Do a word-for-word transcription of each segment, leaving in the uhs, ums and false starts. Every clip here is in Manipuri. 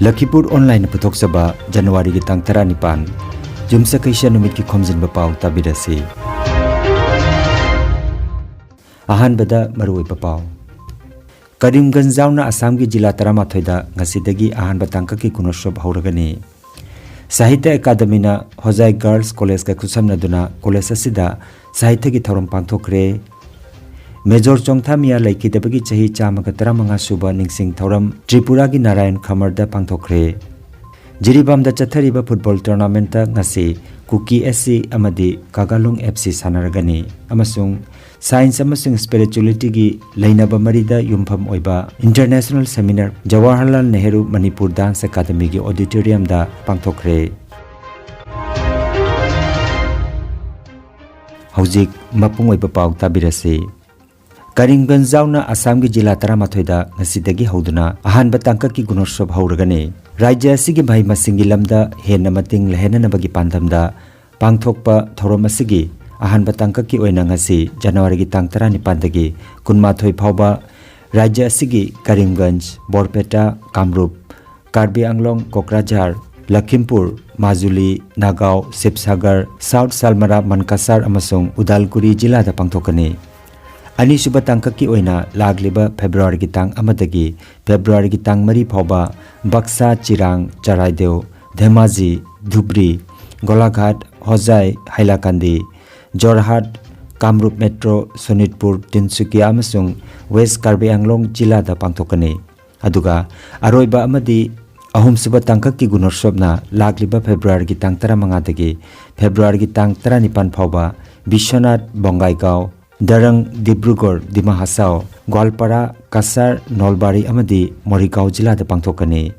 ꯂꯈꯤꯄꯨꯔ ꯑꯣꯟꯂꯥꯏꯟꯅ ꯄꯨꯊꯣꯛꯆꯕ ꯖꯅꯋꯥꯔꯤꯒꯤ ꯇꯥꯡ ꯇꯔꯥꯅꯤꯄꯥꯟ, ꯌꯨꯝꯁꯀꯩꯁ ꯅꯨꯃꯤꯠꯀꯤ ꯈꯣꯝꯖꯤꯟꯕ ꯄꯥꯎ ꯇꯥꯕꯤꯔꯁꯤ꯫ ꯑꯍꯥꯟꯕꯗ ꯃꯔꯨꯑꯣꯏꯕ ꯄꯥꯎ꯫ ꯀꯔꯤꯝꯒꯟꯖ ꯌꯥꯎꯅ ꯑꯁꯥꯝꯒꯤ ꯖꯤꯂꯥ ꯇꯔꯥꯃꯥꯊꯣꯏꯗ ꯉꯁꯤꯗꯒꯤ ꯑꯍꯥꯟꯕ ꯇꯥꯡꯀꯛꯀꯤ ꯒꯨꯅꯣꯠꯁꯕ ꯍꯧꯔꯒꯅꯤ꯫ ꯁꯥꯍꯤꯇ꯭ꯌ ꯑꯦꯀꯥꯗꯃꯤꯅ ꯍꯣꯖꯥꯏ ꯒꯔꯜꯁ ꯀꯣꯂꯦꯖꯀ ꯈꯨꯠꯁꯝꯅꯗꯨꯅ ꯀꯣꯂꯦꯖ ꯑꯁꯤꯗ ꯁꯥꯍꯤꯇ꯭ꯌꯒꯤ ꯊꯧꯔꯝ ꯄꯥꯡꯊꯣꯛꯈ꯭ꯔꯦ꯫ ꯃꯦꯖꯣꯔ ꯆꯣꯡꯊꯥꯃꯤꯌꯥ ꯂꯩꯈꯤꯗꯕꯒꯤ ꯆꯍꯤ ꯆꯥꯝꯃꯒ ꯇꯔꯥꯃꯉꯥ ꯁꯨꯕ ꯅꯤꯡꯁꯤꯡ ꯊꯧꯔꯝ ꯇ꯭ꯔꯤꯄꯨꯔꯥꯒꯤ ꯅꯥꯔꯥꯌꯟ ꯈꯃꯔꯗ ꯄꯥꯡꯊꯣꯛꯈ꯭ꯔꯦ꯫ ꯖꯤꯔꯤꯕꯥꯝꯗ ꯆꯠꯊꯔꯤꯕ ꯐꯨꯠꯕꯣꯜ ꯇꯣꯔꯅꯥꯃꯦꯟꯠꯇ ꯉꯁꯤ ꯀꯨꯀꯤ ꯑꯦꯁ ꯁꯤ ꯑꯃꯗꯤ ꯀꯥꯒꯥꯂꯨꯡ ꯑꯦꯐ ꯁꯤ ꯁꯥꯟꯅꯔꯒꯅꯤ ꯑꯃꯁꯨꯡ ꯁꯥꯏꯟꯁ ꯑꯃꯁꯨꯡ ꯁ꯭ꯄꯤꯔꯤꯆꯨꯋꯦꯂꯤꯇꯤꯒꯤ ꯂꯩꯅꯕ ꯃꯔꯤꯗ ꯌꯨꯝꯐꯝ ꯑꯣꯏꯕ international seminar Jawaharlal Nehru Manipur dance ꯑꯦꯀꯥꯗꯃꯤꯒꯤ ꯑꯣꯗꯤꯇꯣꯔꯤꯌꯝꯗ ꯄꯥꯡꯊꯣꯛꯈ꯭ꯔꯦ꯫ ꯍꯧꯖꯤꯛ ꯃꯄꯨꯡ ꯑꯣꯏꯕ ꯄꯥꯎ ꯇꯥꯕꯤꯔꯁꯤ꯫ ꯀꯔꯤꯝꯒꯟꯖ ꯌꯥꯎꯅ ꯑꯁꯥꯝꯒꯤ ꯖꯤꯂꯥ ꯇꯔꯥꯃꯥꯊꯣꯏꯗ ꯉꯁꯤꯗꯒꯤ ꯍꯧꯗꯨꯅ ꯑꯍꯥꯟꯕ ꯇꯥꯡꯀꯛꯀꯤ ꯒꯨꯅꯣꯠꯁꯕ ꯍꯧꯔꯒꯅꯤ꯫ ꯔꯥꯖ꯭ꯌ ꯑꯁꯤꯒꯤ ꯃꯍꯩ ꯃꯁꯤꯡꯒꯤ ꯂꯝꯗ ꯍꯦꯟꯅ ꯃꯇꯤꯡ ꯂꯩꯍꯟꯅꯅꯕꯒꯤ ꯄꯥꯟꯗꯝꯗ ꯄꯥꯡꯊꯣꯛꯄ ꯊꯧꯔꯝ ꯑꯁꯤꯒꯤ ꯑꯍꯥꯟꯕ ꯇꯥꯡꯀꯛꯀꯤ ꯑꯣꯏꯅ ꯉꯁꯤ ꯖꯅꯋꯥꯔꯤꯒꯤ ꯇꯥꯡ ꯇꯔꯥꯅꯤꯄꯥꯟꯗꯒꯤ ꯀꯨꯟꯃꯥꯊꯣꯏ ꯐꯥꯎꯕ ꯔꯥꯖ꯭ꯌ ꯑꯁꯤꯒꯤ ꯀꯔꯤꯝꯒꯟꯖ, ꯕꯣꯔꯄꯦꯇꯥ, ꯀꯥꯝꯔꯨꯞ, ꯀꯥꯔꯕꯤ ꯑꯪꯂꯣꯡ, ꯀꯣꯀ꯭ꯔꯥꯖꯥꯔ, ꯂꯈꯤꯝꯄꯨꯔ, ꯃꯥꯖꯨꯂꯤ, ꯅꯥꯒꯥꯎ, ꯁꯤꯕꯁꯥꯒꯔ, ꯁꯥꯎꯠ ꯁꯥꯜꯃꯔꯥ, ꯃꯟꯀꯥꯁꯥꯔ ꯑꯃꯁꯨꯡ ꯎꯗꯥꯜꯒꯨꯔꯤ ꯖꯤꯂꯥꯗ ꯄꯥꯡꯊꯣꯛꯀꯅꯤ꯫ ꯑꯅꯤꯁꯨꯕ ꯇꯥꯡꯀꯛꯀꯤ ꯑꯣꯏꯅ ꯂꯥꯛꯂꯤꯕ ꯐꯦꯕ꯭ꯔꯨꯋꯥꯔꯤꯒꯤ ꯇꯥꯡ ꯑꯃꯗꯒꯤ ꯐꯦꯕ꯭ꯔꯨꯋꯥꯔꯤꯒꯤ ꯇꯥꯡ ꯃꯔꯤ ꯐꯥꯎꯕ ꯕꯛꯁꯥ, ꯆꯤꯔꯥꯡ, ꯆꯔꯥꯏꯗꯦꯎ, ꯙꯦꯃꯥꯖꯤ, ꯙꯨꯕ꯭ꯔꯤ, ꯒꯣꯂꯥꯘꯥꯠ, ꯍꯣꯖꯥꯏ, ꯍꯥꯏꯂꯥꯀꯥꯟꯗꯤ, ꯖꯣꯔꯍꯥꯠ, ꯀꯥꯝꯔꯨꯞ ꯃꯦꯇ꯭ꯔꯣ, ꯁꯣꯅꯤꯠꯄꯨꯔ, ꯇꯤꯟꯁꯨꯀꯤꯌꯥ ꯑꯃꯁꯨꯡ ꯋꯦꯁ ꯀꯥꯔꯕꯤ ꯑꯪꯂꯣꯡ ꯖꯤꯂꯥꯗ ꯄꯥꯡꯊꯣꯛꯀꯅꯤ꯫ ꯑꯗꯨꯒ ꯑꯔꯣꯏꯕ ꯑꯃꯗꯤ ꯑꯍꯨꯝꯁꯨꯕ ꯇꯥꯡꯀꯛꯀꯤ ꯒꯨꯅꯣꯠꯁꯕꯅ ꯂꯥꯛꯂꯤꯕ ꯐꯦꯕ꯭ꯔꯨꯋꯥꯔꯤꯒꯤ ꯇꯥꯡ ꯇꯔꯥꯃꯉꯥꯗꯒꯤ ꯐꯦꯕ꯭ꯔꯨꯋꯥꯔꯤꯒꯤ ꯇꯥꯡ ꯇꯔꯥꯅꯤꯄꯥꯟ ꯐꯥꯎꯕ ꯕꯤꯁ꯭ꯋꯅꯥꯊ, ꯕꯣꯡꯒꯥꯏꯒꯥꯎ, ꯗꯔꯪ, ꯗꯤꯕ꯭ꯔꯨꯒꯔ, ꯗꯤꯃꯥ ꯍꯁꯥꯎ, ꯒ꯭ꯋꯥꯜꯄꯥꯔꯥ, ꯀꯁꯥꯔ, ꯅꯣꯜꯕꯥꯔꯤ ꯑꯃꯗꯤ ꯃꯣꯔꯤꯒꯥꯎ ꯖꯤꯂꯥꯗ ꯄꯥꯡꯊꯣꯛꯀꯅꯤ꯫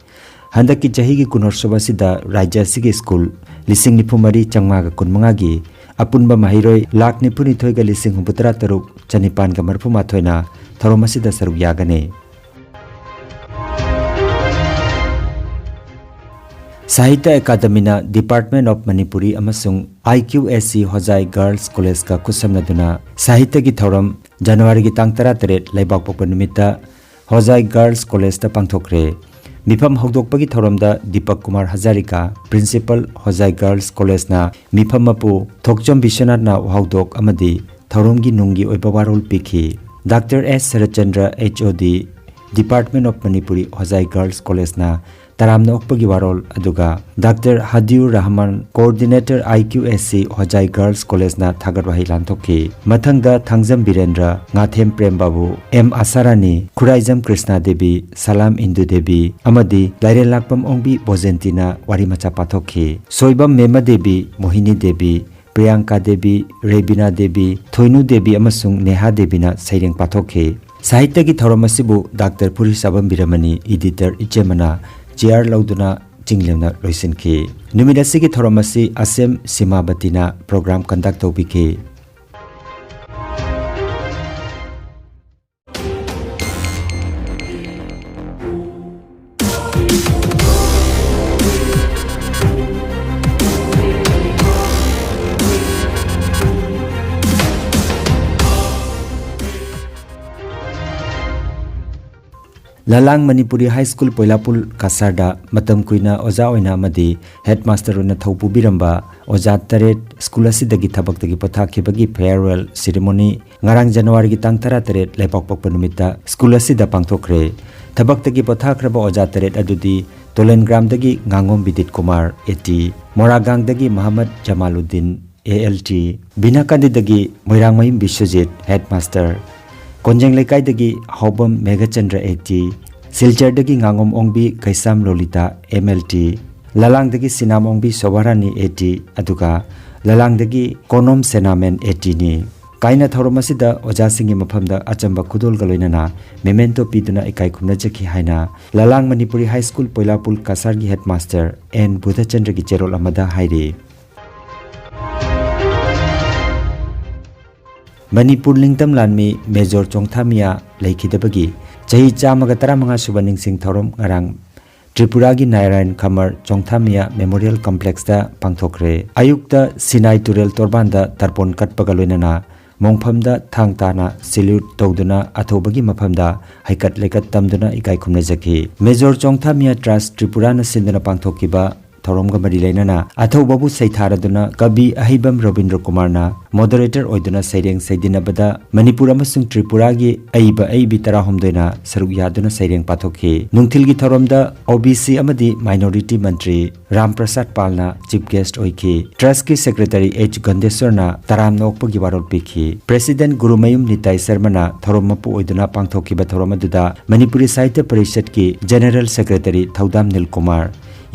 ꯍꯟꯗꯛꯀꯤ ꯆꯍꯤꯒꯤ ꯒꯨꯅꯣꯠꯁꯕ ꯑꯁꯤꯗ ꯔꯥꯖ꯭ꯌ ꯑꯁꯤꯒꯤ ꯁ꯭ꯀꯨꯜ ꯂꯤꯁꯤꯡ ꯅꯤꯐꯨ ꯃꯔꯤ ꯆꯥꯝꯃꯉꯥꯒ ꯀꯨꯟꯃꯉꯥꯒꯤ ꯑꯄꯨꯟꯕ ꯃꯍꯩꯔꯣꯏ ꯂꯥꯈ ꯅꯤꯐꯨ ꯅꯤꯊꯣꯏꯒ ꯂꯤꯁꯤꯡ ꯍꯨꯝꯐꯨꯇꯔꯥ ꯇꯔꯨꯛ ꯆꯅꯤꯄꯥꯟꯒ ꯃꯔꯤꯐꯨ ꯃꯥꯊꯣꯏꯅ ꯊꯧꯔꯝ ꯑꯁꯤꯗ ꯁꯔꯨꯛ ꯌꯥꯒꯅꯤ꯫ ꯁꯥꯍꯤꯇ꯭ꯌ ꯑꯦꯀꯥꯗꯃꯤꯅ Department of Manipuri ꯑꯃꯁꯨꯡ ꯑꯥꯏ ꯀ꯭ꯌꯨ ꯑꯦꯁ ꯁꯤ ꯍꯣꯖꯥꯏ ꯒꯔꯜꯁ ꯀꯣꯂꯦꯖꯀ ꯈꯨꯠꯁꯝꯅꯗꯨꯅ ꯁꯥꯍꯤꯇ꯭ꯌꯒꯤ ꯊꯧꯔꯝ ꯖꯅꯋꯥꯔꯤꯒꯤ ꯇꯥꯡ ꯇꯔꯥꯇꯔꯦꯠ ꯂꯩꯕꯥꯛꯄꯣꯛꯄ ꯅꯨꯃꯤꯠꯇ ꯍꯣꯖꯥꯏ ꯒꯔꯜꯁ ꯀꯣꯂꯦꯖꯇ ꯄꯥꯡꯊꯣꯛꯈ꯭ꯔꯦ꯫ ꯃꯤꯐꯝ ꯍꯧꯗꯣꯛꯄꯒꯤ ꯊꯧꯔꯝꯗ ꯗꯤꯄꯛ ꯀꯨꯃꯥꯔ ꯍꯖꯥꯔꯤꯀꯥ, Principal, ꯍꯣꯖꯥꯏ Girls College ꯅ ꯃꯤꯐꯝ ꯃꯄꯨ ꯊꯣꯛꯆꯣꯝ ꯕꯤꯁ꯭ꯋꯅꯥꯊꯅ ꯋꯥꯍꯧꯗꯣꯛ ꯑꯃꯗꯤ ꯊꯧꯔꯝꯒꯤ ꯅꯨꯡꯒꯤ ꯑꯣꯏꯕ ꯋꯥꯔꯣꯜ ꯄꯤꯈꯤ꯫ Doctor S Saratchandra, H O D, Department of Manipuri, Hojai Girls College ꯅ ꯇꯔꯥꯝꯅ ꯑꯣꯛꯄꯒꯤ ꯋꯥꯔꯣꯜ, ꯑꯗꯨꯒ doctor Hadiur Rahman, Coordinator, I Q S C, Hojai Girls College ꯅ ꯊꯥꯒꯠ ꯋꯥꯍꯩ ꯂꯥꯟꯊꯣꯛꯈꯤ꯫ ꯃꯊꯪꯗ ꯊꯥꯡꯖꯝ ꯕꯤꯔꯦꯟꯗ꯭ꯔ, ꯉꯥꯊꯦꯝ ꯄ꯭ꯔꯦꯝ ꯕꯥꯕꯨ, ꯑꯦꯝ ꯑꯥꯁꯥꯔꯥꯅꯤ, ꯈꯨꯔꯥꯏꯖꯝ ꯀ꯭ꯔꯤꯁꯅꯥ ꯗꯦꯕꯤ, ꯁꯂꯥꯝ ꯏꯟꯗꯨ ꯗꯦꯕꯤ ꯑꯃꯗꯤ ꯂꯥꯏꯔꯦꯜ ꯂꯥꯛꯄꯝ ꯑꯣꯡꯕꯤ ꯕꯣꯖꯦꯟꯇꯤꯅ ꯋꯥꯔꯤ ꯃꯆꯥ ꯄꯥꯊꯣꯛꯈꯤ꯫ ꯁꯣꯏꯕꯝ ꯃꯦꯃ ꯗꯦꯕꯤ, ꯃꯣꯍꯤꯅꯤ ꯗꯦꯕꯤ, ꯄ꯭ꯔꯤꯌꯥꯡꯀꯥ ꯗꯦꯕꯤ, ꯔꯦꯕꯤꯅꯥ ꯗꯦꯕꯤ, ꯊꯣꯏꯅꯨ ꯗꯦꯕꯤ ꯑꯃꯁꯨꯡ ꯅꯦꯍꯥ ꯗꯦꯕꯤꯅ ꯁꯩꯔꯦꯡ ꯄꯥꯊꯣꯛꯈꯤ꯫ ꯁꯥꯍꯤꯇ꯭ꯌꯒꯤ ꯊꯧꯔꯝ ꯑꯁꯤꯕꯨ ꯗꯥꯛꯇꯔ ꯐꯨꯔꯤꯁꯥꯕꯝ ꯕꯤꯔꯃꯅꯤ, editor ꯏꯆꯦꯃꯅ chair ꯂꯧꯗꯨꯅ ꯆꯤꯡꯂꯦꯝꯅ ꯂꯣꯏꯁꯤꯟꯈꯤ꯫ ꯅꯨꯃꯤꯠ ꯑꯁꯤꯒꯤ ꯊꯧꯔꯝ ꯑꯁꯤ ꯑꯁꯦꯝ ꯁꯤꯃꯥꯕꯇꯤꯅ program conduct ꯇꯧꯕꯤꯈꯤ꯫ ꯂꯂꯥꯡ ꯃꯅꯤꯄꯨꯔꯤ ꯍꯥꯏ ꯁ꯭ꯀꯨꯜ ꯄꯣꯏꯂꯥꯄꯨꯜ ꯀꯁꯥꯔꯗ ꯃꯇꯝ ꯀꯨꯏꯅ ꯑꯣꯖꯥ ꯑꯣꯏꯅ ꯑꯃꯗꯤ headmaster ꯑꯣꯏꯅ ꯊꯧ ꯄꯨꯕꯤꯔꯝꯕ ꯑꯣꯖꯥ ꯇꯔꯦꯠ ꯁ꯭ꯀꯨꯜ ꯑꯁꯤꯗꯒꯤ ꯊꯕꯛꯇꯒꯤ ꯄꯣꯊꯥꯈꯤꯕꯒꯤ farewell ceremony ꯉꯔꯥꯡ ꯖꯅꯋꯥꯔꯤꯒꯤ ꯇꯥꯡ ꯇꯔꯥꯇꯔꯦꯠ ꯂꯩꯕꯥꯛꯄꯣꯛꯄ ꯅꯨꯃꯤꯠꯇ ꯁ꯭ꯀꯨꯜ ꯑꯁꯤꯗ ꯄꯥꯡꯊꯣꯛꯈ꯭ꯔꯦ꯫ ꯊꯕꯛꯇꯒꯤ ꯄꯣꯊꯥꯈ꯭ꯔꯕ ꯑꯣꯖꯥ ꯇꯔꯦꯠ ꯑꯗꯨꯗꯤ ꯇꯣꯂꯦꯟꯒ꯭ꯔꯥꯝꯗꯒꯤ ꯉꯥꯉꯣꯝ ꯕꯤꯗꯤꯠ Kumar, A T, ꯃꯣꯔꯥꯒꯥꯡꯗꯒꯤ ꯃꯍꯃꯗ ꯖꯃꯥꯂꯨꯗꯤꯟ, A L T, ꯕꯤꯅꯥꯀꯥꯟꯗꯤꯗꯒꯤ ꯃꯣꯏꯔꯥꯡꯃꯌꯨꯝ Biswajit, headmaster, Konjeng ꯂꯩꯀꯥꯏꯗꯒꯤ ꯍꯥꯎꯕꯝ ꯃꯦꯘꯆꯟꯗ꯭ꯔ, A T, ꯁꯤꯜꯆꯔꯗꯒꯤ ꯉꯥꯉꯣꯝ Ongbi Keisham Lolita, M L T, ꯂꯂꯥꯡꯗꯒꯤ ꯁꯤꯅꯥꯝ ꯑꯣꯡꯕꯤ ꯁꯣꯚꯥꯔꯥꯅꯤ, A T, ꯑꯗꯨꯒ ꯂꯂꯥꯡꯗꯒꯤ ꯀꯣꯅꯣꯝ ꯁꯦꯅꯥꯃꯦꯟ, A T ꯅꯤ꯫ ꯀꯥꯏꯅ ꯊꯧꯔꯝ ꯑꯁꯤꯗ ꯑꯣꯖꯥꯁꯤꯡꯒꯤ ꯃꯐꯝꯗ ꯑꯆꯝꯕ ꯈꯨꯗꯣꯜꯒ ꯂꯣꯏꯅꯅ memento ꯄꯤꯗꯨꯅ ꯏꯀꯥꯏ ꯈꯨꯝꯅꯖꯈꯤ ꯍꯥꯏꯅ ꯂꯂꯥꯡ ꯃꯅꯤꯄꯨꯔꯤ ꯍꯥꯏ ꯁ꯭ꯀꯨꯜ ꯄꯣꯏꯂꯥꯄꯨꯜ ꯀꯁꯥꯔꯒꯤ headmaster N ꯕꯨꯙꯆꯟꯗ꯭ꯔꯒꯤ ꯆꯦꯔꯣꯜ ꯑꯃꯗ ꯍꯥꯏꯔꯤ꯫ ꯃꯅꯤꯄꯨꯔ ꯅꯤꯡꯇꯝ ꯂꯥꯟꯃꯤ ꯃꯦꯖꯣꯔ ꯆꯣꯡꯊꯥꯃꯤꯌꯥ ꯂꯩꯈꯤꯗꯕꯒꯤ ꯆꯍꯤ ꯆꯥꯝꯃꯒ ꯇꯔꯥꯃꯉꯥ ꯁꯨꯕ ꯅꯤꯡꯁꯤꯡ ꯊꯧꯔꯝ ꯉꯔꯥꯡ ꯇ꯭ꯔꯤꯄꯨꯔꯥꯒꯤ ꯅꯥꯔꯥꯌꯟ ꯈꯃꯔ ꯆꯣꯡꯊꯥꯃꯤꯌꯥ Memorial Complex ꯇ ꯄꯥꯡꯊꯣꯛꯈ꯭ꯔꯦ꯫ ꯑꯌꯨꯛꯇ ꯁꯤꯅꯥꯏ ꯇꯨꯔꯦꯜ ꯇꯣꯔꯕꯥꯟꯗ ꯇꯔꯄꯣꯟ ꯀꯠꯄꯒ ꯂꯣꯏꯅꯅ ꯃꯣꯡꯐꯝꯗ ꯊꯥꯡ ꯇꯥꯅ salute ꯇꯧꯗꯨꯅ ꯑꯊꯧꯕꯒꯤ ꯃꯐꯝꯗ ꯍꯩꯀꯠ ꯂꯩꯀꯠ ꯇꯝꯗꯨꯅ ꯏꯀꯥꯏ ꯈꯨꯝꯅꯖꯈꯤ꯫ ꯃꯦꯖꯣꯔ ꯆꯣꯡꯊꯥꯃꯤꯌꯥ Trust ꯇ꯭ꯔꯤꯄꯨꯔꯥꯅ ꯁꯤꯟꯗꯨꯅ ꯄꯥꯡꯊꯣꯛꯈꯤꯕ ꯊꯧꯔꯝꯒ ꯃꯔꯤ ꯂꯩꯅꯅ ꯑꯊꯧꯕꯕꯨ ꯁꯩꯊꯥꯔꯗꯨꯅ ꯀꯕꯤ ꯑꯍꯩꯕꯝ ꯔꯕꯤꯟꯗ꯭ꯔ ꯀꯨꯃꯥꯔꯅ moderator ꯑꯣꯏꯗꯨꯅ ꯁꯩꯔꯦꯡ ꯁꯩꯗꯤꯟꯅꯕꯗ ꯃꯅꯤꯄꯨꯔ ꯑꯃꯁꯨꯡ ꯇ꯭ꯔꯤꯄꯨꯔꯥꯒꯤ ꯑꯏꯕ ꯑꯏꯕꯤ ꯇꯔꯥꯍꯨꯝꯗꯣꯏꯅ ꯁꯔꯨꯛ ꯌꯥꯗꯨꯅ ꯁꯩꯔꯦꯡ ꯄꯥꯊꯣꯛꯈꯤ꯫ ꯅꯨꯡꯊꯤꯜꯒꯤ ꯊꯧꯔꯝꯗ OBC ꯑꯃꯗꯤ Minority ꯃꯟꯇ꯭ꯔꯤ ꯔꯥꯝ ꯄ꯭ꯔꯁꯥꯗ ꯄꯥꯜꯅ chief guest ꯑꯣꯏꯈꯤ꯫ Trustꯀꯤ secretary H ꯒꯟꯗꯦꯁ꯭ꯋꯔꯅ ꯇꯔꯥꯝꯅ ꯑꯣꯛꯄꯒꯤ ꯋꯥꯔꯣꯜ ꯄꯤꯈꯤ꯫ President ꯒꯨꯔꯨꯃꯌꯨꯝ ꯅꯤꯇꯥꯏ ꯁꯔꯃꯅ ꯊꯧꯔꯝ ꯃꯄꯨ ꯑꯣꯏꯗꯨꯅ ꯄꯥꯡꯊꯣꯛꯈꯤꯕ ꯊꯧꯔꯝ ꯑꯗꯨꯗ ꯃꯅꯤꯄꯨꯔꯤ ꯁꯥꯍꯤꯇ꯭ꯌ ꯄꯔꯤꯁꯠꯀꯤ General Secretary ꯊꯧꯗꯥꯝ ꯅꯤꯜꯀꯨꯃꯥꯔ,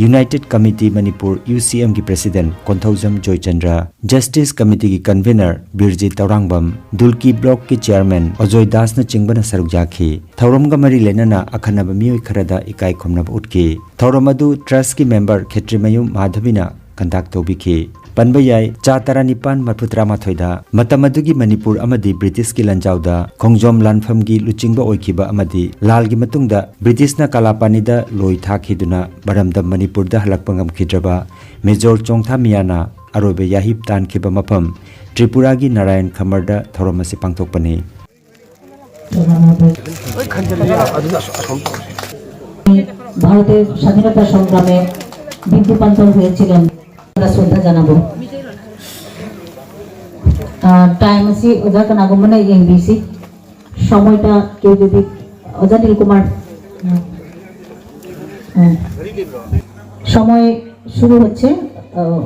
United Committee Manipur, UCMꯒꯤ President Konthoujam Joychandra, Justice Committeeꯒꯤ Convener ꯕꯤꯔꯖꯤꯠ Tourangbam, ꯗꯨꯜꯀꯤ Blockꯀꯤ Chairman Ajoy ꯗꯥꯁꯅꯆꯤꯡꯕꯅ ꯁꯔꯨꯛ ꯌꯥꯈꯤ꯫ ꯊꯧꯔꯝꯒ ꯃꯔꯤ ꯂꯩꯅꯅ ꯑꯈꯟꯅꯕ ꯃꯤꯑꯣꯏ ꯈꯔꯗ ꯏꯀꯥꯏ ꯈꯨꯝꯅꯕ ꯎꯠꯈꯤ꯫ ꯊꯧꯔꯝ ꯑꯗꯨ Trustꯀꯤ member ꯈꯦꯇ꯭ꯔꯤꯃꯌꯨꯝ ꯃꯥꯙꯕꯤꯅ conduct ꯇꯧꯕꯤꯈꯤ꯫ ꯄꯟꯕ ꯌꯥꯏ, ꯆꯥ ꯇꯔꯥꯅꯤꯄꯥꯟ ꯃꯔꯐꯨ ꯇꯔꯥꯃꯥꯊꯣꯏꯗ ꯃꯇꯝ ꯑꯗꯨꯒꯤ ꯃꯅꯤꯄꯨꯔ ꯑꯃꯗꯤ Britishꯀꯤ ꯂꯥꯟꯖꯥꯎꯗ ꯈꯣꯡꯖꯣꯝ ꯂꯥꯟꯐꯝꯒꯤ ꯂꯨꯆꯤꯡꯕ ꯑꯣꯏꯈꯤꯕ ꯑꯃꯗꯤ ꯂꯥꯜꯒꯤ ꯃꯇꯨꯡꯗ Britishꯅ ꯀꯂꯥꯄꯥꯅꯤꯗ ꯂꯣꯏ ꯊꯥꯈꯤꯗꯨꯅ ꯃꯔꯝꯗꯝ ꯃꯅꯤꯄꯨꯔꯗ ꯍꯜꯂꯛꯄ ꯉꯝꯈꯤꯗ꯭ꯔꯕ ꯃꯦꯖꯣꯔ ꯆꯣꯡꯊꯥꯃꯤꯌꯥꯅ ꯑꯔꯣꯏꯕ ꯌꯥꯍꯤꯞ ꯇꯥꯟꯈꯤꯕ ꯃꯐꯝ ꯇ꯭ꯔꯤꯄꯨꯔꯥꯒꯤ ꯅꯥꯔꯥꯌꯟ ꯈꯃꯔꯗ ꯊꯧꯔꯝ ꯑꯁꯤ ꯄꯥꯡꯊꯣꯛꯄꯅꯤ꯫ ভারতের স্বাধীনতা সংগ্রামে বিন্দু পান্তর হয়েছিলেন। আমরা শ্রদ্ধা জানাবো। টাইম আছে, ওজা কানাগুমনে এমবিসি সময়টা কেউ যদি, ওজা নীলকুমার, হুম, হুম। সময় শুরু হচ্ছে, আহ,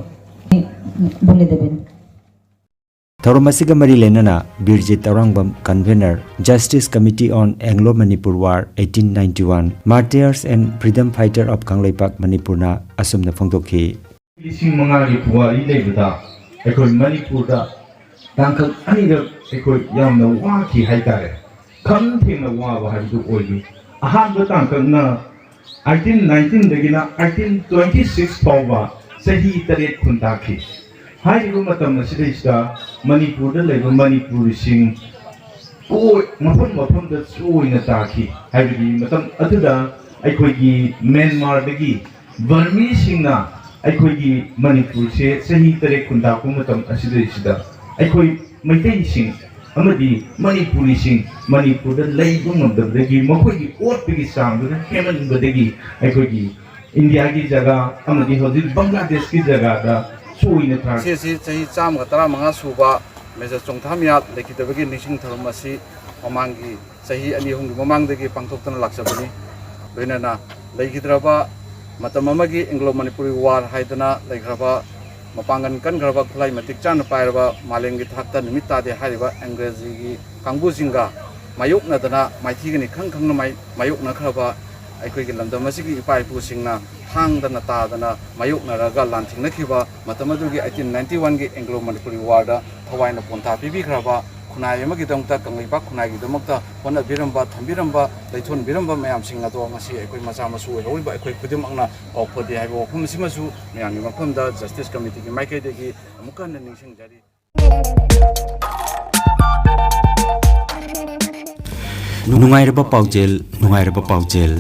বলে দেবেন। ꯊꯧꯔꯝ ꯑꯁꯤꯒ ꯃꯔꯤ ꯂꯩꯅꯅ ꯕꯤꯔꯖꯤꯠ Tourangbam, Convener, Justice Committee on Anglo Manipur War eighteen ninety-one, Martyrs and Freedom Fighter of Kangleipak ꯃꯅꯤꯄꯨꯔꯅ ꯑꯁꯨꯝꯅ ꯐꯣꯡꯗꯣꯛꯈꯤ꯫ ꯂꯤꯁꯤꯡ ꯃꯉꯥꯒꯤ ꯄꯨꯋꯥꯔꯤ ꯂꯩꯕꯗ ꯑꯩꯈꯣꯏ ꯃꯅꯤꯄꯨꯔꯗ ꯇꯥꯡꯀꯛ ꯑꯅꯤꯔꯛ ꯑꯩꯈꯣꯏ ꯌꯥꯝꯅ ꯋꯥꯈꯤ ꯍꯥꯏꯇꯥꯔꯦ꯫ ꯈꯝ ꯊꯦꯡꯅ ꯋꯥꯕ ꯍꯥꯏꯕꯗꯨ ꯑꯣꯏꯈꯤ꯫ ꯑꯍꯥꯟꯕ ꯇꯥꯡꯀꯛꯅ eighteen nineteenꯗꯒꯤꯅ eighteen twenty six ꯐꯥꯎꯕ ꯆꯍꯤ ꯇꯔꯦꯠ ꯈꯨꯟꯗꯥꯈꯤ꯫ ꯍꯥꯏꯔꯤꯕ ꯃꯇꯝ ꯑꯁꯤꯗꯩꯁꯤꯗ ꯃꯅꯤꯄꯨꯔꯗ ꯂꯩꯕ ꯃꯅꯤꯄꯨꯔꯤꯁꯤꯡ ꯀꯣꯏ-, ꯃꯐꯝ ꯃꯐꯝꯗ ꯆꯣꯏꯅ ꯇꯥꯈꯤ꯫ ꯍꯥꯏꯕꯗꯤ ꯃꯇꯝ ꯑꯗꯨꯗ ꯑꯩꯈꯣꯏꯒꯤ ꯃ꯭ꯌꯥꯟꯃꯥꯔꯗꯒꯤ ꯕꯔꯃꯤꯁꯤꯡꯅ ꯑꯩꯈꯣꯏꯒꯤ ꯃꯅꯤꯄꯨꯔꯁꯦ ꯆꯍꯤ ꯇꯔꯦꯠ ꯈꯨꯟꯗꯥꯛꯄ ꯃꯇꯝ ꯑꯁꯤꯗꯩꯁꯤꯗ ꯑꯩꯈꯣꯏ ꯃꯩꯇꯩꯁꯤꯡ ꯑꯃꯗꯤ ꯃꯅꯤꯄꯨꯔꯤꯁꯤꯡ ꯃꯅꯤꯄꯨꯔꯗ ꯂꯩꯕ ꯉꯝꯗꯕꯗꯒꯤ, ꯃꯈꯣꯏꯒꯤ ꯑꯣꯠꯄꯒꯤ ꯆꯥꯡꯗꯨꯅ ꯍꯦꯟꯃꯟꯕꯗꯒꯤ, ꯑꯩꯈꯣꯏꯒꯤ ꯏꯟꯗꯤꯌꯥꯒꯤ ꯖꯒꯥ ꯑꯃꯗꯤ ꯍꯧꯖꯤꯛ ꯕꯪꯒ꯭ꯂꯥꯗꯦꯁꯀꯤ ꯖꯒꯥꯗ ꯁꯣꯏꯅ ꯊꯥꯔ ꯉꯁꯤ ꯑꯁꯤ ꯆꯍꯤ ꯆꯥꯝꯃꯒ ꯇꯔꯥꯃꯉꯥ ꯁꯨꯕ ꯃꯦꯖꯔ ꯆꯣꯡꯊꯥꯝꯌꯥꯠ ꯂꯩꯈꯤꯗꯕꯒꯤ ꯅꯤꯡꯁꯤꯡ ꯊꯧꯔꯝ ꯑꯁꯤ ꯃꯃꯥꯡꯒꯤ ꯆꯍꯤ ꯑꯅꯤ ꯑꯍꯨꯝꯒꯤ ꯃꯃꯥꯡꯗꯒꯤ ꯄꯥꯡꯊꯣꯛꯇꯨꯅ ꯂꯥꯛꯆꯕꯅꯤ꯫ ꯂꯣꯏꯅꯅ ꯂꯩꯈꯤꯗ꯭ꯔꯕ ꯃꯇꯝ ꯑꯃꯒꯤ ꯑꯦꯡꯒ꯭ꯂꯣ ꯃꯅꯤꯄꯨꯔꯤ ꯋꯥꯔ ꯍꯥꯏꯗꯅ ꯂꯩꯈ꯭ꯔꯕ, ꯃꯄꯥꯡꯒꯜ ꯀꯟꯈ꯭ꯔꯕ, ꯈꯨꯠꯂꯥꯏ ꯃꯇꯤꯛ ꯆꯥꯅ ꯄꯥꯏꯔꯕ, ꯃꯥꯂꯦꯝꯒꯤ ꯊꯥꯛꯇ ꯅꯨꯃꯤꯠ ꯇꯥꯗꯦ ꯍꯥꯏꯔꯤꯕ ꯑꯪꯒ꯭ꯔꯦꯖꯤꯒꯤ ꯀꯥꯡꯕꯨꯁꯤꯡꯒ ꯃꯥꯌꯣꯛꯅꯗꯅ, ꯃꯥꯏꯊꯤꯒꯅꯤ ꯈꯪ ꯈꯪꯅ ꯃꯥꯏ-, ꯃꯥꯌꯣꯛꯅꯈ꯭ꯔꯕ ꯑꯩꯈꯣꯏꯒꯤ ꯂꯝꯗꯝ ꯑꯁꯤꯒꯤ ꯏꯄꯥ ꯏꯄꯨꯁꯤꯡꯅ ꯊꯥꯡꯗꯅ ꯇꯥꯗꯅ ꯃꯥꯌꯣꯛꯅꯔꯒ ꯂꯥꯟꯊꯦꯡꯅꯈꯤꯕ ꯃꯇꯝ ꯑꯗꯨꯒꯤ eighteen ninety one ꯒꯤ ꯑꯦꯡꯒ꯭ꯂꯣ ꯃꯅꯤꯄꯨꯔꯤ ꯋꯥꯔꯗ ꯊꯋꯥꯏꯅ ꯄꯣꯟꯊꯥ ꯄꯤꯕꯤꯈ꯭ꯔꯕ, ꯈꯨꯟꯅꯥꯏ ꯑꯃꯒꯤꯗꯃꯛꯇ, ꯀꯪꯂꯩꯄꯥꯛ ꯈꯨꯟꯅꯥꯏꯒꯤꯗꯃꯛꯇ ꯍꯣꯠꯅꯕꯤꯔꯝꯕ, ꯊꯝꯕꯤꯔꯝꯕ, ꯂꯩꯊꯣꯟꯕꯤꯔꯝꯕ ꯃꯌꯥꯝꯁꯤꯡ ꯑꯗꯣ ꯉꯁꯤ ꯑꯩꯈꯣꯏ ꯃꯆꯥ ꯃꯁꯨ ꯑꯣꯏꯍꯧꯔꯤꯕ ꯑꯩꯈꯣꯏ ꯈꯨꯗꯤꯡꯃꯛꯅ ꯀꯥꯎꯐꯗꯦ ꯍꯥꯏꯕ ꯋꯥꯐꯝ ꯑꯁꯤꯃꯁꯨ ꯃꯌꯥꯝꯒꯤ ꯃꯐꯝꯗ ꯖꯁꯇꯤꯁ ꯀꯃꯤꯇꯤꯒꯤ ꯃꯥꯏꯀꯩꯗꯒꯤ ꯑꯃꯨꯛꯀ ꯍꯟꯅ ꯅꯤꯡꯁꯤꯡꯖꯔꯤ꯫ ꯅꯨꯡꯉꯥꯏꯔꯕ ꯄꯥꯎꯖꯦꯜ, ꯅꯨꯡꯉꯥꯏꯔꯕ ꯄꯥꯎꯖꯦꯜ꯫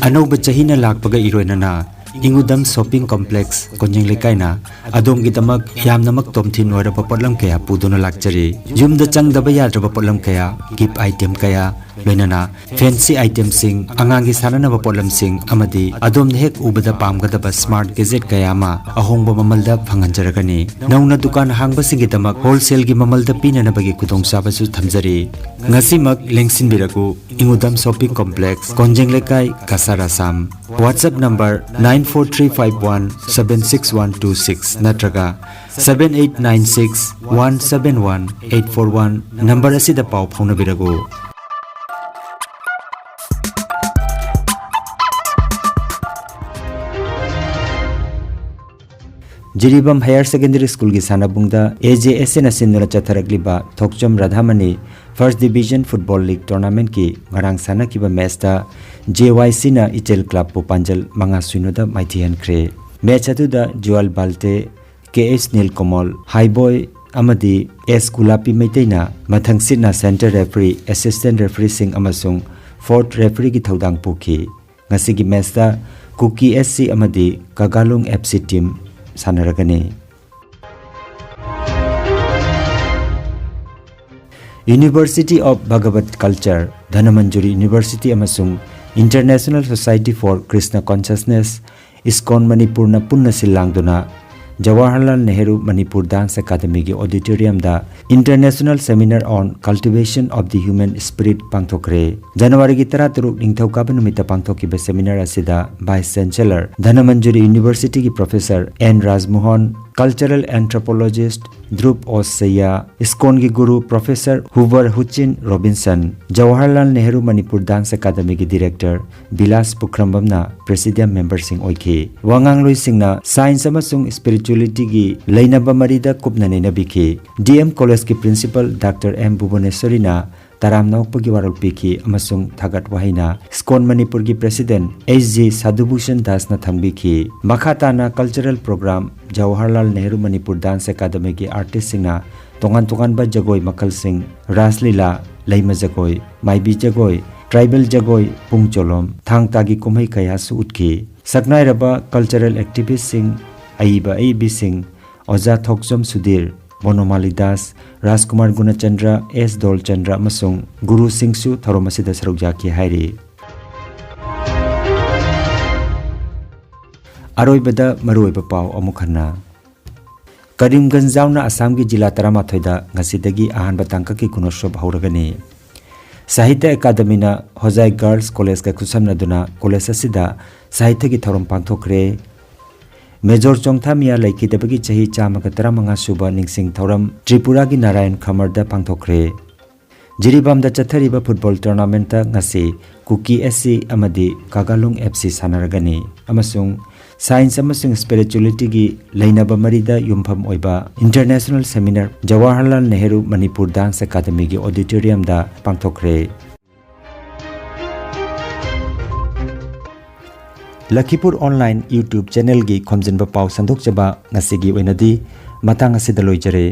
ꯑꯅꯧꯕ ꯆꯍꯤꯅ ꯂꯥꯛꯄꯒ ꯏꯔꯣꯏꯅꯅ ꯏꯉꯨꯗꯝ ꯁꯣꯞꯄꯤꯡ ꯀꯣꯝꯄ꯭ꯂꯦꯛꯁ ꯀꯣꯟꯖꯦꯡ ꯂꯩꯀꯥꯏꯅ ꯑꯗꯣꯝꯒꯤꯗꯃꯛ ꯌꯥꯝꯅꯃꯛ ꯇꯣꯝꯊꯤꯟ ꯑꯣꯏꯔꯕ ꯄꯣꯠꯂꯝ ꯀꯌꯥ ꯄꯨꯗꯨꯅ ꯂꯥꯛꯆꯔꯤ꯫ ꯌꯨꯝꯗ ꯆꯪꯗꯕ ꯌꯥꯗ꯭ꯔꯕ ꯄꯣꯠꯂꯝ ꯀꯌꯥ, ꯒꯤꯐ ꯑꯥꯏꯇꯦꯝ ꯀꯌꯥ, ꯂꯣꯏꯅꯅ ꯐꯦꯟꯁꯤ ꯑꯥꯏꯇꯦꯝꯁꯤꯡ, ꯑꯉꯥꯡꯒꯤ ꯁꯥꯟꯅꯅꯕ ꯄꯣꯠꯂꯝꯁꯤꯡ ꯑꯃꯗꯤ ꯑꯗꯣꯝꯅ ꯍꯦꯛ ꯎꯕꯗ ꯄꯥꯝꯒꯗꯕ ꯁ꯭ꯃꯥꯔꯠ ꯒꯦꯖꯦꯠ ꯀꯌꯥ ꯑꯃ ꯑꯍꯣꯡꯕ ꯃꯃꯜꯗ ꯐꯪꯍꯟꯖꯔꯒꯅꯤ꯫ ꯅꯧꯅ ꯗꯨꯀꯥꯟ ꯍꯥꯡꯕꯁꯤꯡꯒꯤꯗꯃꯛ ꯍꯣꯜꯁꯦꯜꯒꯤ ꯃꯃꯜꯗ ꯄꯤꯅꯅꯕꯒꯤ ꯈꯨꯗꯣꯡꯆꯥꯕꯁꯨ ꯊꯝꯖꯔꯤ꯫ ꯉꯁꯤꯃꯛ ꯂꯦꯡꯁꯤꯟꯕꯤꯔꯛꯎ, ꯏꯉꯨꯗꯝ ꯁꯣꯞꯄꯤꯡ ꯀꯣꯝꯄ꯭ꯂꯦꯛꯁ, ꯀꯣꯟꯖꯦꯡ ꯂꯩꯀꯥꯏ, Cachar, Assam. WhatsApp number nine four three five one seven six one two six ꯅꯠꯇ꯭ꯔꯒ seven eight nine six one seven one eight four one number ꯑꯁꯤꯗ ꯄꯥꯎ ꯐꯥꯎꯅꯕꯤꯔꯛꯎ꯫ ꯖꯤꯔꯤꯕꯥꯝ ꯍꯥꯌꯔ ꯁꯦꯀꯦꯟꯗꯔꯤ ꯁ꯭ꯀꯨꯜꯒꯤ ꯁꯥꯟꯅꯕꯨꯡꯗ AJSAꯅ ꯁꯤꯟꯗꯨꯅ ꯆꯠꯊꯔꯛꯂꯤꯕ ꯊꯣꯛꯆꯣꯝ ꯔꯥꯙꯥꯃꯅꯤ ꯐꯥꯔꯁ ꯗꯤꯕꯤꯖꯟ ꯐꯨꯠꯕꯣꯜ ꯂꯤꯒ ꯇꯣꯔꯅꯥꯃꯦꯟꯠꯀꯤ ꯉꯔꯥꯡ ꯁꯥꯟꯅꯈꯤꯕ ꯃꯦꯆꯇ JYCꯅ ꯏꯆꯦꯜ ꯀ꯭ꯂꯕꯄꯨ ꯄꯥꯟꯖꯜ ꯃꯉꯥ ꯁꯨꯏꯅꯣꯗ ꯃꯥꯏꯊꯤꯍꯟꯈ꯭ꯔꯦ꯫ ꯃꯦꯆ ꯑꯗꯨꯗ ꯖꯨꯋꯥꯜ ꯕꯥꯜꯇꯦ, ꯀꯦ ꯑꯦꯁ ꯅꯤꯜꯀꯃꯜ, ꯍꯥꯏꯕꯣꯏ ꯑꯃꯗꯤ ꯑꯦꯁ ꯒꯨꯂꯥꯄꯤ ꯃꯩꯇꯩꯅ ꯃꯊꯪꯁꯤꯠꯅ ꯁꯦꯟꯇꯔ ꯔꯦꯐ꯭ꯔꯤ, ꯑꯦꯁꯤꯁꯇꯦꯟꯠ ꯔꯦꯐ꯭ꯔꯤꯁꯤꯡ ꯑꯃꯁꯨꯡ ꯐꯣꯔꯠ ꯔꯦꯐ꯭ꯔꯤꯒꯤ ꯊꯧꯗꯥꯡ ꯄꯨꯈꯤ꯫ ꯉꯁꯤꯒꯤ ꯃꯦꯆꯇ ꯀꯨꯀꯤ SC ꯑꯃꯗꯤ ꯀꯒꯥꯂꯨꯡ FC ꯇꯤꯝ ꯁꯥꯟꯅꯔꯒꯅꯤ꯫ University of Bhagavad Culture, Dhanamanjuri University ꯑꯃꯁꯨꯡ International Society for Krishna Consciousness, ISKCON ꯃꯅꯤꯄꯨꯔꯅ ꯄꯨꯟꯅ ꯁꯤꯜ ꯂꯥꯡꯗꯨꯅ ꯖꯋꯥꯍꯔꯂꯥꯜ ꯅꯦꯍꯔꯨ ꯃꯅꯤꯄꯨꯔ ꯗꯥꯟꯁ ꯑꯦꯀꯥꯗꯃꯤꯒꯤ ꯑꯣꯗꯤꯇꯣꯔꯤꯌꯝꯗ International Seminar on Cultivation of the Human Spirit ꯄꯥꯡꯊꯣꯛꯈ꯭ꯔꯦ꯫ ꯖꯅꯋꯥꯔꯤꯒꯤ ꯇꯔꯥꯇꯔꯨꯛ ꯅꯤꯡꯊꯧꯀꯥꯕ ꯅꯨꯃꯤꯠꯇ ꯄꯥꯡꯊꯣꯛꯈꯤꯕ ꯁꯦꯃꯤꯅꯥꯔ ꯑꯁꯤꯗ ꯚꯥꯏꯁ ꯆꯦꯟꯁꯦꯂꯔ ꯙꯅꯃꯟꯖꯨꯔꯤ ꯌꯨꯅꯤꯚꯔꯁꯤꯇꯤꯒꯤ professor N Rajmohan, cultural anthropologist Dhruba ꯑꯣ ꯁꯌꯥ, ꯏꯁꯀꯣꯟꯒꯤ guru professor Hubert Hutchin Robinson, Jawaharlal Nehru Manipur dance ꯑꯦꯀꯥꯗꯃꯤꯒꯤ ꯗꯤꯔꯦꯛꯇꯔ ꯕꯤꯂꯥꯁ ꯄꯨꯈ꯭ꯔꯝꯕꯝꯅ ꯄ꯭ꯔꯦꯁꯤꯗꯤꯌꯝ ꯃꯦꯝꯕꯔꯁꯤꯡ ꯑꯣꯏꯈꯤ꯫ ꯋꯥꯉꯥꯡꯂꯣꯏꯁꯤꯡꯅ ꯁꯥꯏꯟꯁ ꯑꯃꯁꯨꯡ ꯁ꯭ꯄꯤꯔꯤꯆꯨꯋꯦꯂꯤꯇꯤꯒꯤ ꯂꯩꯅꯕ ꯃꯔꯤꯗ ꯀꯨꯞꯅ ꯅꯩꯅꯕꯤꯈꯤ꯫ ꯗꯤ ꯑꯦꯝ ꯀꯣꯂꯦꯖꯀꯤ ꯄ꯭ꯔꯤꯟꯁꯤꯄꯜ ꯗꯥꯛꯇꯔ ꯑꯦꯝ ꯚꯨꯕꯅꯦꯁ꯭ꯋꯔꯤꯅ ꯇꯔꯥꯝꯅ ꯑꯣꯛꯄꯒꯤ ꯋꯥꯔꯣꯜ ꯄꯤꯈꯤ ꯑꯃꯁꯨꯡ ꯊꯥꯒꯠ ꯋꯥꯍꯩꯅ ꯏꯁꯀꯣꯟ ꯃꯅꯤꯄꯨꯔꯒꯤ ꯄ꯭ꯔꯦꯁꯤꯗꯦꯟꯠ ꯑꯩꯆ ꯖꯤ ꯁꯥꯙꯨꯚꯨꯁꯟ ꯗꯥꯁꯅ ꯊꯝꯕꯤꯈꯤ꯫ ꯃꯈꯥ ꯇꯥꯅ cultural program Jawaharlal Nehru Manipur dance ꯑꯦꯀꯥꯗꯃꯤꯒꯤ ꯑꯥꯔꯇꯤꯁ꯭ꯠꯁꯤꯡꯅ ꯇꯣꯉꯥꯟ ꯇꯣꯉꯥꯟꯕ ꯖꯒꯣꯏ ꯃꯈꯜꯁꯤꯡ, ꯔꯥꯁ ꯂꯤꯂꯥ, ꯂꯩꯃ ꯖꯒꯣꯏ, ꯃꯥꯏꯕꯤ ꯖꯒꯣꯏ, ꯇ꯭ꯔꯥꯏꯕꯦꯜ ꯖꯒꯣꯏ, ꯄꯨꯡ ꯆꯣꯂꯣꯝ, ꯊꯥꯡ ꯇꯥꯒꯤ ꯀꯨꯝꯍꯩ ꯀꯌꯥꯁꯨ ꯎꯠꯈꯤ꯫ ꯁꯛꯅꯥꯏꯔꯕ ꯀꯜꯆꯔꯦꯜ ꯑꯦꯛꯇꯤꯚꯤꯁ꯭ꯠꯁꯤꯡ, ꯑꯏꯕ ꯑꯏꯕꯤꯁꯤꯡ, ꯑꯣꯖꯥ ꯊꯣꯛꯆꯣꯝ ꯁꯨꯙꯤꯔ, ꯕꯣꯅꯣꯃꯥꯂꯤ ꯗꯥꯁ, ꯔꯥꯖꯀꯨꯃꯥꯔ ꯒꯨꯅꯆꯟꯗ꯭ꯔ, ꯑꯦꯁ ꯗꯣꯜꯆꯟꯗ꯭ꯔ ꯑꯃꯁꯨꯡ ꯒꯨꯔꯨꯁꯤꯡꯁꯨ ꯊꯧꯔꯝ ꯑꯁꯤꯗ ꯁꯔꯨꯛ ꯌꯥꯈꯤ ꯍꯥꯏꯔꯤ꯫ ꯑꯔꯣꯏꯕꯗ ꯃꯔꯨꯑꯣꯏꯕ ꯄꯥꯎ ꯑꯃꯨꯛ ꯍꯟꯅ꯫ ꯀꯔꯤꯝꯒꯟꯖ ꯌꯥꯎꯅ ꯑꯁꯥꯝꯒꯤ ꯖꯤꯂꯥ ꯇꯔꯥꯃꯥꯊꯣꯏꯗ ꯉꯁꯤꯗꯒꯤ ꯑꯍꯥꯟꯕ ꯇꯥꯡꯀꯛꯀꯤ ꯒꯨꯅꯣꯠꯁꯣꯞ ꯍꯧꯔꯒꯅꯤ꯫ ꯁꯥꯍꯤꯇ꯭ꯌ ꯑꯦꯀꯥꯗꯃꯤꯅ ꯍꯣꯖꯥꯏ ꯒꯥꯔꯜꯁ ꯀꯣꯂꯦꯖꯀ ꯈꯨꯠꯁꯝꯅꯗꯨꯅ ꯀꯣꯂꯦꯖ ꯑꯁꯤꯗ ꯁꯥꯍꯤꯇ꯭ꯌꯒꯤ ꯊꯧꯔꯝ ꯄꯥꯡꯊꯣꯛꯈ꯭ꯔꯦ꯫ ꯃꯦꯖꯣꯔ ꯆꯣꯡꯊꯥꯃꯤꯌꯥ ꯂꯩꯈꯤꯗꯕꯒꯤ ꯆꯍꯤ ꯆꯥꯝꯃꯒ ꯇꯔꯥꯃꯉꯥ ꯁꯨꯕ ꯅꯤꯡꯁꯤꯡ ꯊꯧꯔꯝ ꯇ꯭ꯔꯤꯄꯨꯔꯥꯒꯤ ꯅꯥꯔꯥꯌꯟ ꯈꯃꯔꯗ ꯄꯥꯡꯊꯣꯛꯈ꯭ꯔꯦ꯫ ꯖꯤꯔꯤꯕꯥꯝꯗ ꯆꯠꯊꯔꯤꯕ ꯐꯨꯠꯕꯣꯜ ꯇꯣꯔꯅꯥꯃꯦꯟꯠꯇ ꯉꯁꯤ ꯀꯨꯀꯤ ꯑꯦꯁ ꯁꯤ ꯑꯃꯗꯤ ꯀꯥꯒꯥꯂꯨꯡ ꯑꯦꯐ ꯁꯤ ꯁꯥꯟꯅꯔꯒꯅꯤ ꯑꯃꯁꯨꯡ ꯁꯥꯏꯟꯁ ꯑꯃꯁꯨꯡ ꯁ꯭ꯄꯤꯔꯤꯆꯨꯋꯦꯂꯤꯇꯤꯒꯤ ꯂꯩꯅꯕ ꯃꯔꯤꯗ ꯌꯨꯝꯐꯝ ꯑꯣꯏꯕ international seminar Jawaharlal Nehru Manipur dance ꯑꯦꯀꯥꯗꯃꯤꯒꯤ ꯑꯣꯗꯤꯇꯣꯔꯤꯌꯝꯗ ꯄꯥꯡꯊꯣꯛꯈ꯭ꯔꯦ꯫ ꯂꯈꯤꯄꯨꯔ ꯑꯣꯟꯂꯥꯏꯟ YouTube ꯆꯦꯅꯦꯜꯒꯤ ꯈꯣꯝꯖꯤꯟꯕ ꯄꯥꯎ ꯁꯟꯗꯣꯛꯆꯕ ꯉꯁꯤꯒꯤ ꯑꯣꯏꯅꯗꯤ ꯃꯇꯥꯡ ꯑꯁꯤꯗ ꯂꯣꯏꯖꯔꯦ꯫